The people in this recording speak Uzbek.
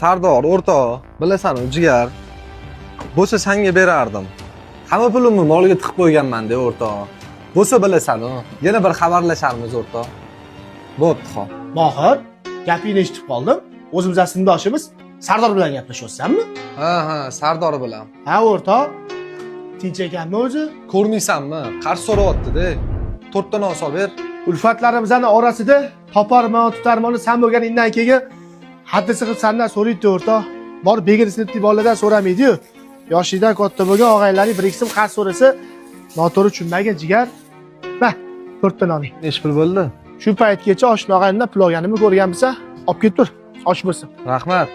Sardor, o'rtoq, bilasan-u, jigar. Bo'lsa sanga berardim. Hamma pulimni molga tiqib qo'yganman-da, o'rtoq. Bo'lsa bilasan-u, yana bir xabarlasharmiz, o'rtoq. Bo'pti, xo'p. Mohir, gapingni eshitib qoldim. O'zimiz sinfdoshimiz Sardor bilan gaplashyapsanmi? Ha, Sardor bilan. Ha, o'rtoq. Tinch ekanmi o'zi? Ko'rmaysanmi? Qarz so'rayapti-da. To'rtta non solib ber. Ulfatlarimizni orasida toparman, tutarmani san bo'lganingdan keyin haddi sig'ib sandan so'raydi o'rtoq. Borib begin sinfdagi bolalardan so'ramaydi-yu. Yoshlikdan katta bo'lgan og'aylaring bir ikki so'm qarz so'rasa, noto'g'ri tushunmagin jigar. Ma, to'rtta noning. Nechi pul bo'ldi? Shu paytgacha oshna og'ayimdan pul olganimni ko'rganmisan? Olib ket tur, osh bo'lsin. Rahmat.